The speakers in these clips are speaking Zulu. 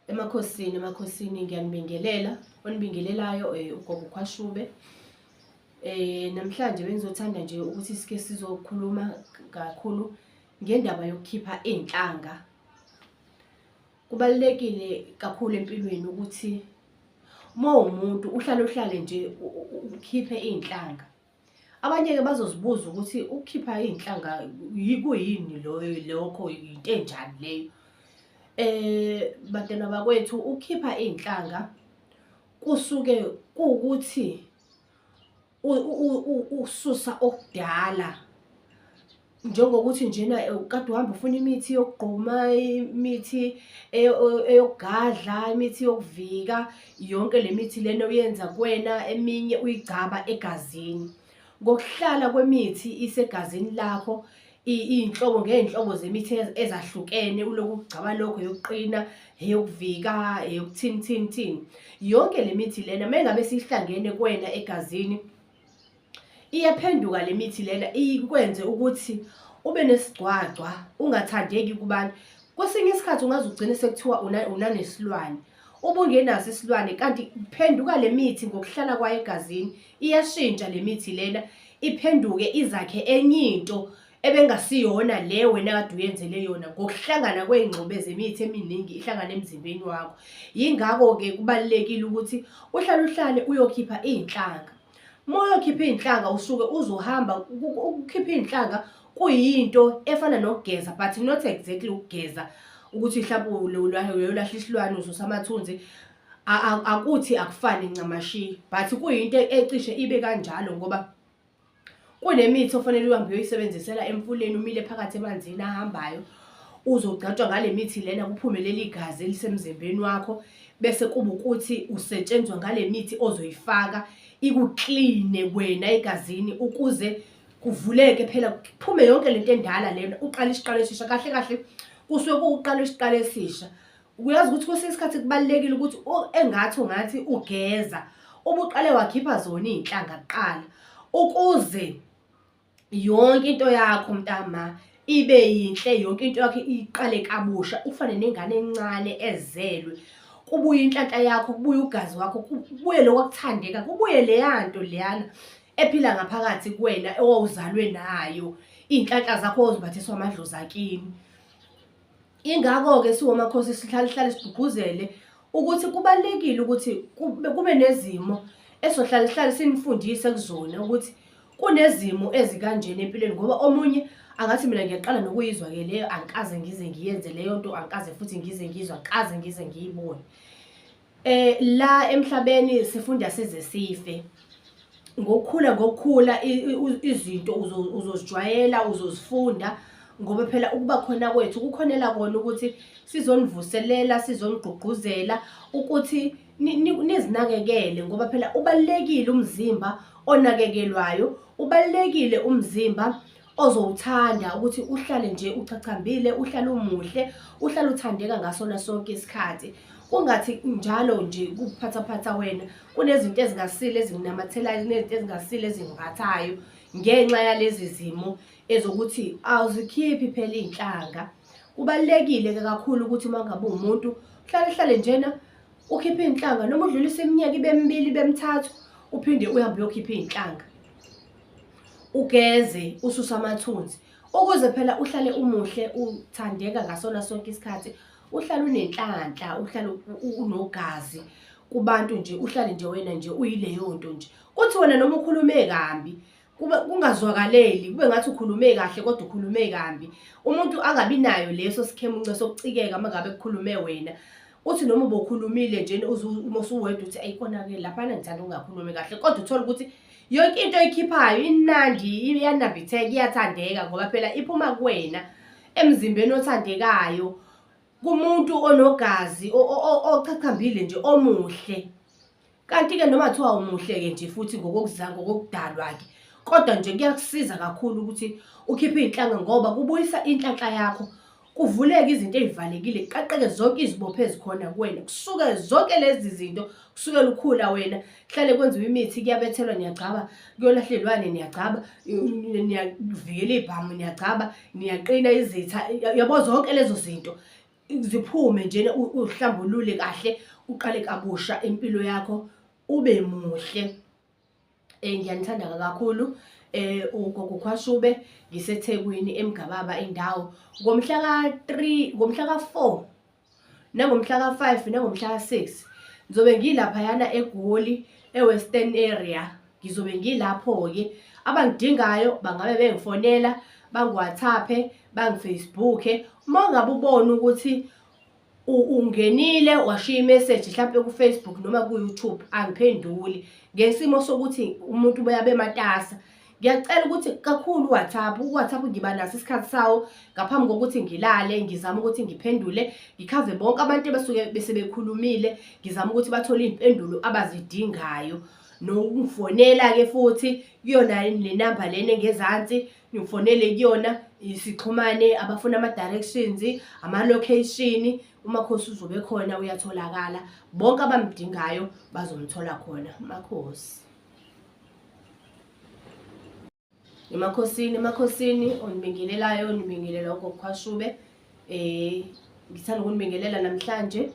Emakhosini, emakhosini ngiyanibingelela, onibingelelayo uGogo Khwashube. Namhlanje bengizothanda nje ukuthi sike sizokhuluma kakhulu ngendaba yokukhipha iy'nhlanga. Kubalulekile kakhulu empilweni ukuthi uma uwumuntu uhlale uhlale nje ukhiphe iy'nhlanga. Abanye-ke bazozibuza ukuthi ukukhipha iy'nhlanga kuyini loyo lokho yinto enjani leyo? Bantwana bakwethu ukukhipha iy'nhlanga kusuke kuwukuthi ususa okudala njengokuthi njena kade uhamba ufuna imithi yokugquma, imithi eyokugadla, imithi yokuvika, yonke le mithi lena oyenza kuwena eminye uyigcaba egazini. Ngokuhlala kwemithi isegazini lakho iy'nhlobo ngey'nhlobo zemithi ezahlukene uloku ugcaba lokho eyokuqina, eyokuvika, eyokuthini thini thini. Yonke le mithi lena uma ngabe sihlangene kuwena egazini Iyaphenduka le mithi lena ikwenze ukuthi ube nesigcwagcwa ungathandeki kubantu. Kwesinye isikhathi ungaze ugcine sekuthiwa unanesilwane ubungenaso isilwane kanti phenduka le mithi ngokuhlala kwayo egazini iyashintsha le mithi lena iphenduke izakhe enye into ebengasiyona le wena kade uyenzele yona ngokuhlangana kwey'ngxube zemithi eminingi ihlangana emzimbeni wakho. Yingakho-ke kubalulekile ukuthi uhlale uhlale uyokhipha iy'nhlanga. Uma uyokhipha iy'nhlanga usuke uzohamba ukukhipha iy'nhlanga kuyinto efana nokugeza but not exactly ukugeza ukuthi mhlawumbe uyolahla isilwane ususa amathunzi akuthi akufani ncamashi but kuyinto ecishe ibe kanjalo ngoba Kunemithi ofanele uhambe uyoyisebenzisela emfuleni umile phakathi emanzini ahambayo uzogcatshwa ngale mithi lena kuphume leli gazi elisemzimbeni wakho bese kuba ukuthi usetshenzwa ngale mithi ozoyifaka ikukline wena egazini ukuze kuvuleke phela kuphume yonke lento endala lena uqale isiqalo esisha kahle kahle kusuke kuwuqala isiqalo esisha Uyazi ukuthi kwesinye isikhathi kubalulekile ukuthi engathi ungathi ugeza ubuqale wakhipha zona iy'nhlanga kuqala ukuze yonke into yakho mntama ibe yinhle yonke into yakho iqale kabusha ufane nengane encane ezelwe kubuye inhlanhla yakho kubuye ugazi wakho kubuye lokho kuthandeka kubuye leya nto leyana ephila ngaphakathi kuwena owawuzalwe nayo iy'nhlanhla zakho ozimbathiswa amadlozi akini. Ingakho-ke siwomakhosi sihlale sihlale sigqugquzele ukuthi kubalulekile ukuthi kube nezimo esohlale sihlale sinifundise kuzona ukuthi kunezimo ezikanjena empilweni ngoba omunye angathi mina ngiyaqala nokuyizwa-ke leyo angikaze ngize ngiyenze leyo nto angikaze futhi ngize ngiyizwe angikaze ngize ngiyibone. La emhlabeni sifunda size sife. Ngokukhula ngokukhula izinto uzozijwayela, uzozifunda ngoba phela ukuba khona kwethu kukhonela kona ukuthi sizonivuselela, sizonigqugquzela ukuthi nizinakekele ngoba phela ubalulekile umzimba onakekelwayo, ubalulekile umzimba ozowuthanda ukuthi uhlale nje uchachambile, uhlale umuhle, uhlale uthandeka ngasona sonke isikhathi. Kungathi njalo nje kuphathaphatha wena kunezinto ezingasile ezinginamathelayo, kunezinto ezingasile ezingiphathayo ngenxa yalezi zimo ezokuthi awuzikhiphi phela iy'nhlanga. Kubalulekile-ke kakhulu ukuthi uma ngabe uwumuntu uhlale hlale njena ukhiphe iy'nhlanga noma udlulise iminyaka ibe mibili ibe mithathu uphinde uhambe uyokhipha iy'nhlanga. Ugeze ususe amathunzi ukuze phela uhlale umuhle uthandeka ngasona sonke isikhathi uhlale unenhlanhla uhlale unogazi kubantu nje uhlale nje wena nje uyileyo nto nje kuthi wena noma ukhulume kambi kube kungazwakaleli kube ngathi ukhulume kahle kodwa ukhulume kambi umuntu angabi nayo leso sikhemunce sokucikeka uma ngabe kukhulume wena uthi noma ubokhulumile nje uma usuwedwa uthi ayikona-ke laphana ngithanda ukungakhulumi kahle kodwa uthole ukuthi Yonke into oyikhiphayo inandi, iyanambitheka, iyathandeka ngoba phela iphuma kuwena emzimbeni othandekayo kumuntu onogazi ochachambile nje omuhle. Kanti-ke noma kuthiwa umuhle-ke nje futhi ngokokudalwa-ke kodwa nje kuyakusiza kakhulu ukuthi ukhiphe iy'nhlanga ngoba kubuyisa inhlanhla yakho kuvuleke izinto ey'valekile kuqaqeke zonke izibopho ezikhona kuwena kusuke zonke lezi zinto kusukela ukhula wena kuhlale kwenziwa imithi kuyabethelwa niyagcaba kuyolahlelwane niyagcaba niyavikela ibhamu niyagcaba niyaqina izitha yabo zonke lezo zinto. Ziphume njena uzihlambulule kahle, uqale kabusha impilo yakho ube muhle. Ngiyanithanda kakhulu uGogo Khwashube, ngiseThekwini eMgababa indawo. Ngomhla ka-3, ngomhla ka-4 nangomhla ka-5 nangomhla ka-6 ngizobe ngilaphayana eGoli e-Western Area. Ngizobe ngilapho-ke. Abangidingayo bangabe bengifonela, bangi-WhatsApp-e, bangi-Facebook-e. Uma ngabe ubona ukuthi ungenile washiya imeseji mhlampe ku-Facebook noma ku-YouTube, angiphenduli ngesimo sokuthi umuntu ubuye abe matasa. Ngiyacela ukuthi kakhulu u-WhatsApp, u-WhatsApp ngiba naso isikhathi sawo ngaphambi kokuthi ngilale, ngizame ukuthi ngiphendule, ngikhave bonke abantu abasuke bese bekhulumile, ngizame ukuthi bathole iy'mpendulo abazidingayo. Nokungifonela-ke futhi kuyona le namba lena engezansi, ngifonele kuyona sixhumane, abafuna ama-directions, ama-location, uMakhosi uzobe ekhona uyatholakala. Bonke abamdingayo bazomthola khona uMakhosi. Emakhosini, emakhosini onibingelelayo, nibingelela uGogo Khwashube. Ngithanda ukunibingelela namhlanje.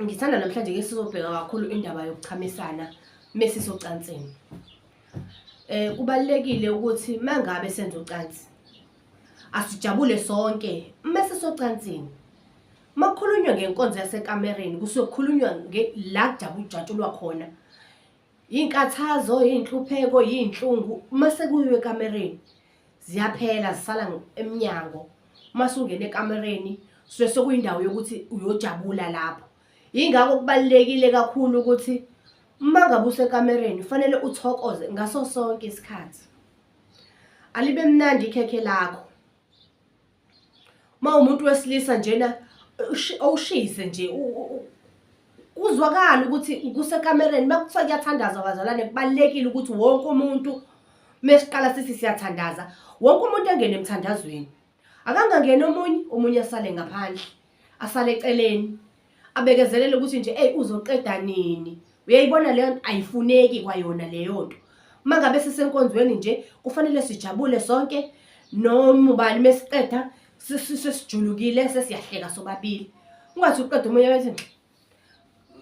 Ngithanda namhlanje ke sizobheka kakhulu indaba yokuchamisana mesisocansini. Kubalulekile ukuthi mangabe senza ucansi asijabule sonke mesisocansini. Makukhulunywa ngenkonzo yasekamereni kusuke kukhulunywa la kujatshulwa khona. Iy'nkathazo, iy'nhlupheko, iy'nhlungu uma sekuyiwe ekamereni ziyaphela zisala emnyango. Uma sungena ekamereni suke sekuyindawo yokuthi uyojabula lapho. Yingakho kubalulekile kakhulu ukuthi uma ngabe usekamereni kufanele uthokoze ngaso sonke isikhathi. Alibe mnandi ikhekhe lakho. Uma umuntu wesilisa njena owushise nje kuzwakala ukuthi kusekamereni uma kuthiwa kuyathandazwa bazalwane kubalulekile ukuthi wonke umuntu mesiqala sithi siyathandaza wonke umuntu angene emthandazweni. Akangangeni omunye, omunye asale ngaphandle, asale eceleni. Abekezelele ukuthi nje eyi uzoqeda nini. Uyayibona leyo nto ayifuneki kwayona leyo nto. Uma ngabe sisenkonzweni nje kufanele sijabule sonke noma ubani mesiqeda sesijulukile sesiyahleka sobabili. Ungathi uqeda omunye bethi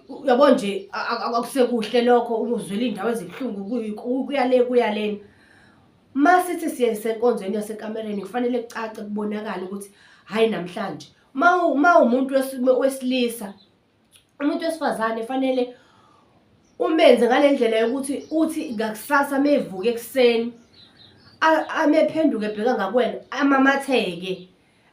uyabo nje akusekuhle lokho uzwela iy'ndawo ezibuhlungu kuya le kuya lena. Uma sithi siye senkonzweni yasekamereni kufanele kucace kubonakale ukuthi hhayi namhlanje uma umuntu wesilisa umuntu wesifazane fanele umenze ngale ndlela yokuthi uthi ngakusasa mevuka ekuseni amephenduke ebheka ngakuwena amamatheke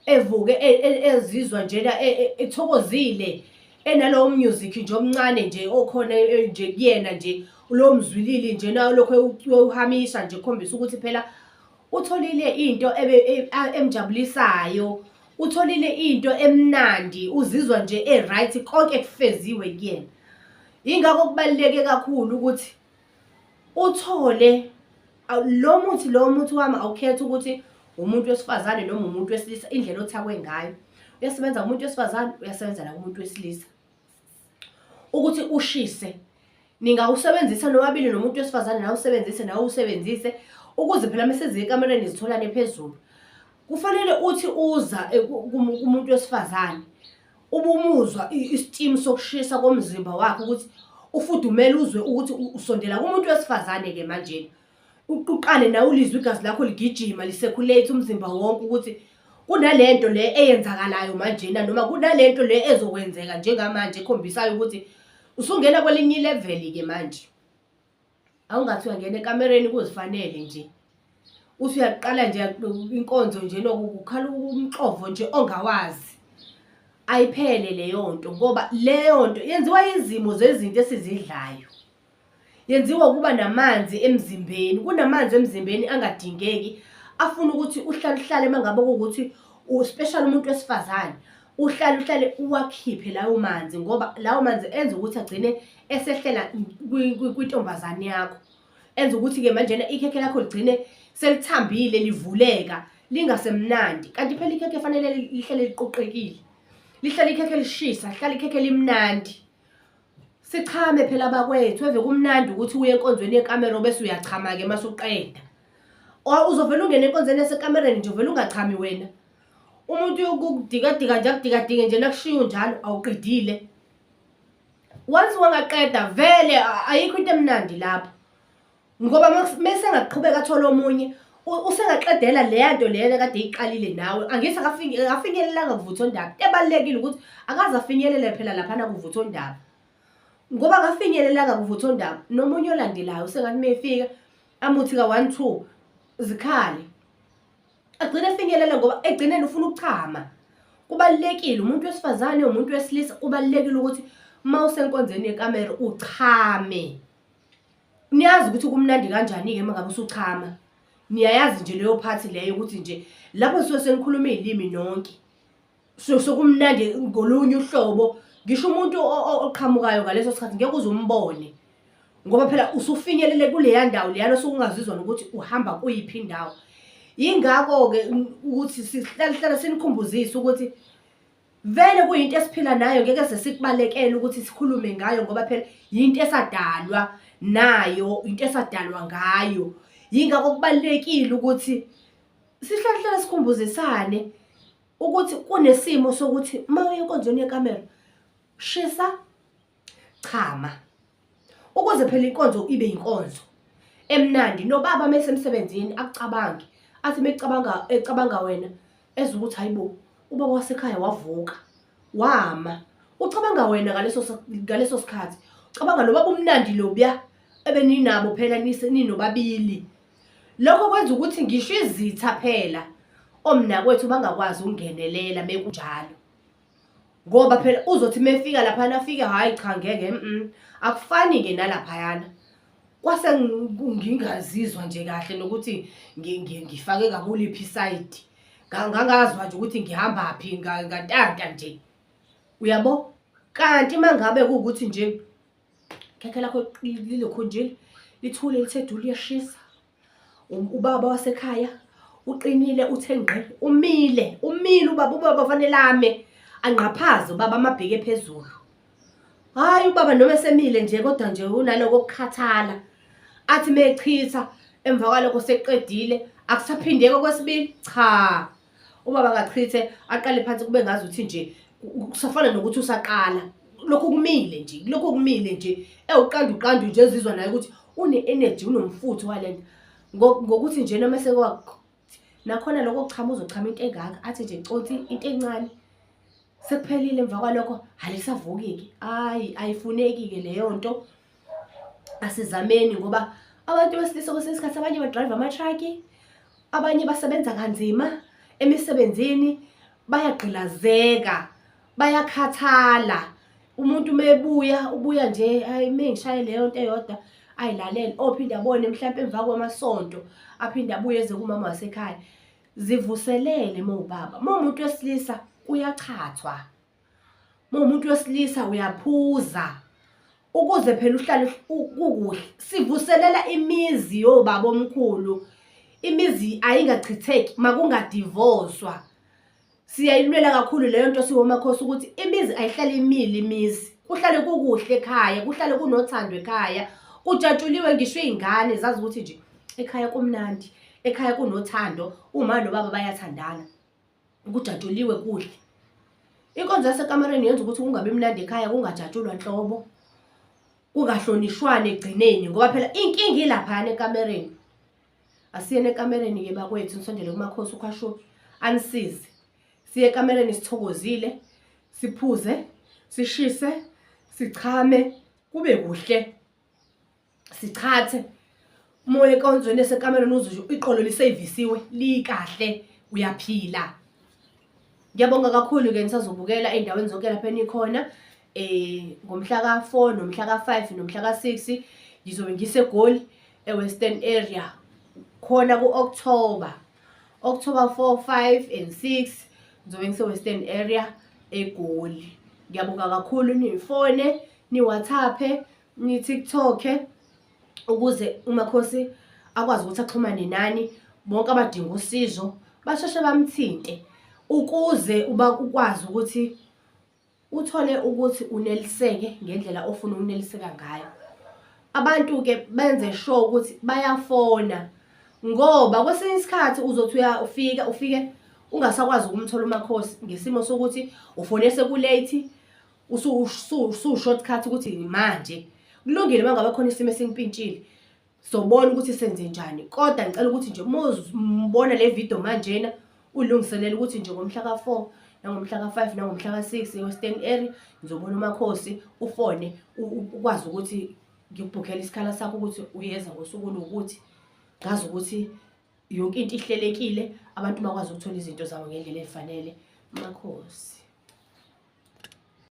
evuke ezizwa njena ethokozile enalowo music nje omncane nje okhona nje kuyena nje lowo mzwilili nje nawo lokho ewuhamisha nje kukhombisa ukuthi phela utholile into emjabulisayo, utholile into emnandi, uzizwa nje e-right konke kufeziwe kuyena. Yingakho kubaluleke kakhulu ukuthi uthole lo muthi lo muthi wami awukhethi ukuthi umuntu wesifazane noma umuntu wesilisa indlela othakwe ngayo. Uyasebenza kumuntu wesifazane, uyasebenza nakumuntu wesilisa. Ukuthi ushise ningawusebenzisa nobabili nomuntu wesifazane nawe usebenzise nawe usebenzise ukuze phela mese ekamereni zitholane phezulu. Kufanele uthi uza kumuntu wesifazane ubumuzwa isitimu sokushisa komzimba wakhe ukuthi ufudumele uzwe ukuthi usondela kumuntu wesifazane-ke manjena. Uqale nawe ulizwe igazi lakho ligijima li-circulate umzimba wonke ukuthi kunalento le eyenzakalayo manjena noma kunalento le ezokwenzeka njengamanje ekhombisayo ukuthi usungena kwelinye ileveli-ke manje. Awungathi uyangena ekamereni kuzifanele nje. Uthi uyaqala nje inkonzo nje kukhala umxovo nje ongawazi. Ayiphele leyo nto ngoba leyo nto yenziwa izimo zezinto esizidlayo. Yenziwa ukuba namanzi emzimbeni. Kunamanzi emzimbeni angadingeki afuna ukuthi uhlale uhlale uma ngabe kuwukuthi especially umuntu wesifazane uhlale uhlale uwakhiphe lawo manzi ngoba lawo manzi enza ukuthi agcine esehlela kwintombazane yakho. Enza ukuthi-ke manjena ikhekhe lakho ligcine selithambile livuleka lingasemnandi. Kanti phela ikhekhe fanele lihlale liqoqekile. Lihlale ikhekhe lishisa, lihlale ikhekhe limnandi. Sichame phela bakwethu, eve kumnandi ukuthi uye enkonzweni yekamero bese uyachama-ke uma usuqeda. Or uzovele ungene enkonzweni yasekamereni nje uvele ungachami wena. Umuntu uyokudikadika nje akudikadike nje nakushiya unjalo awuqedile. Once wangaqeda vele ayikho into emnandi lapho. Ngoba mese engaqhubeka athole omunye usengaqedela leya nto lena kade iqalile nawe. Angithi akafinyelelanga kuvuthondaba. Into ebalulekile ukuthi akaze afinyelele phela laphana kuvuthondaba. Ngoba akafinyelelanga kuvuthondaba nomunye olandelayo usengathi mefika amuthi ka 1 2 zikhale. Agcine efinyelele ngoba egcineni ufuna ukuchama. Kubalulekile umuntu wesifazane umuntu wesilisa kubalulekile ukuthi uma usenkonzweni yekamero uchame. Niyazi ukuthi kumnandi kanjani-ke uma ngabe usuchama. Niyayazi nje leyo phathi leyo ukuthi nje lapho suke senikhuluma iy'limi nonke. Sokumnandi ngolunye uhlobo. Ngisho umuntu oqhamukayo ngaleso sikhathi ngeke uze umbone. Ngoba phela usufinyelele kuleya ndawo leyana osuke ungazizwa nokuthi uhamba kuyiphi indawo. Yingakho-ke ukuthi sihlale hlale sinikhumbuzise ukuthi vele kuyinto esiphila nayo ngeke sesikubalekele ukuthi sikhulume ngayo ngoba phela yinto esadalwa nayo, into esadalwa ngayo. Yingakho kubalulekile ukuthi sihlale hlale sikhumbuzisane ukuthi kunesimo sokuthi uma uya enkonzweni yekamero shisa chama ukuze phela inkonzo ibe inkonzo emnandi. Nobaba mese emsebenzini akucabangi athi mecabanga ecabanga wena ezwe ukuthi hayibo ubaba wasekhaya wavuka wama ucabanga wena ngaleso ngaleso sikhathi ucabanga nobaba umnandi lobuya ebeninabo phela ninobabili. Lokho kwenza ukuthi ngisho izitha phela omnakwethu bangakwazi ukungenelela mekunjalo. Ngoba phela uzothi mefika laphana afike hhayi cha ngeke akufani ke nalaphayana. Kwase ngingazizwa nje kahle nokuthi ngifake ngakuliphi isayidi. Ngangazwa nje ukuthi ngihambaphi ngantanta nje. Uyabo? Kanti uma ngabe kuwukuthi nje ikhekhe lakho lilokhunjile lithule lithe du liyashisa. Ubaba wasekhaya uqinile uthe ngqi umile umile ubaba ubaba fanele ame angqaphaze ubaba amabheke phezulu. Hhayi ubaba noma esemile nje kodwa nje unaloko kukhathala. Athi mechitha emva kwalokho seqedile akusaphindeki okwesibili cha. Ubaba akachithe aqale phansi kube ngazuthi nje kusafana nokuthi usaqala. Lokhu kumile nje, lokhu kumile nje. Ewuqanda uqanda nje ezizwa naye ukuthi une-energy unomfutho walento. Ngokuthi nje noma nakhona lokho kuchama uzochama into engaka athi nje consi into encane. Sekuphelile emva kwalokho alisavuki-ke. Hhayi ayifuneki-ke leyo nto. Asizameni ngoba abantu besilisa kwesinye isikhathi abanye badrayiva ama-truck, abanye basebenza kanzima emisebenzini, bayagqilazeka, bayakhathala. Umuntu uma ebuya ubuya nje hayi uma ngishaye leyo nto eyodwa ayilalele, ophinde abone mhlampe emva kwamasonto aphinde abuye eze kumama wasekhaya. Zivuselele uma uwubaba. Uma uwumuntu wesilisa kuyachathwa. Uma uwumuntu wesilisa uyaphuza. Ukuze phela uhlale kukuhle. Sivuselela imizi yobaba omkhulu. Imizi ayingachitheki, makungadivoswa. Siyayilwela kakhulu leyo nto siwomakhosi ukuthi imizi ayihlale imile imizi. Kuhlale kukuhle ekhaya, kuhlale kunothando ekhaya. Kujatshuliwe ngisho iy'ngane zazi ukuthi nje ekhaya kumnandi, ekhaya kunothando, uma nobaba bayathandana. Kujatshuliwe kuhle. Inkonzo yasekamereni yenza ukuthi kungabi mnandi ekhaya, kungajatshulwa nhlobo. Kungahlonishwana ekugcineni ngoba phela inkinga ilaphayana ekamereni. Asiyeni ekamereni-ke bakwethu nisondele kumakhosi ukhwashuki anisize. Siye ekamereni sithokozile, siphuze, sishise, sichame, kube kuhle. Sichathe. Uma uya enkonzweni esekamereni uzwe iqolo liseyivisiwe likahle uyaphila. Ngiyabonga kakhulu-ke nisazobukela ey'ndaweni zonke lapho enikhona. Ngomhla ka-4 nomhla ka-5 nomhla ka-6 ngizobe ngiseGoli eWestern Area khona ku-October. October 4, 5 and 6 ngizobe ngise-Western Area eGoli. Ngiyabonga kakhulu nifone, ni-WhatsApp-e, ni-TikTok-e ukuze uMakhosi akwazi ukuthi axhumane nani. Bonke abadinga usizo basheshe bamthinte ukuze uba ukwazi ukuthi uthole ukuthi uneliseke ngendlela ofuna ukuneliseka ngayo. Abantu-ke benze sure ukuthi bayafona ngoba kwesinye isikhathi uzothi uyafika ufike Ungasakwazi ukumthola uMakhosi ngesimo sokuthi ufone seku-late, usu-shortcut ukuthi manje. Kulungile uma ngabe khona isimo esimpintshile, sobona ukuthi senze njani. Kodwa ngicela ukuthi nje uma uzibona le video manjena, ulungiselele ukuthi nje ngomhla ka-4 nangomhla ka-5 nangomhla ka-6 e-Western Area ngizobona uMakhosi, ufone ukwazi ukuthi ngikubhukhele isikhala sakho ukuthi uyeza ngosuku oluwukuthi. Ngazi ukuthi yonke into ihlelekile, abantu bakwazi ukuthola izinto zabo ngendlela efanele. Makhosi.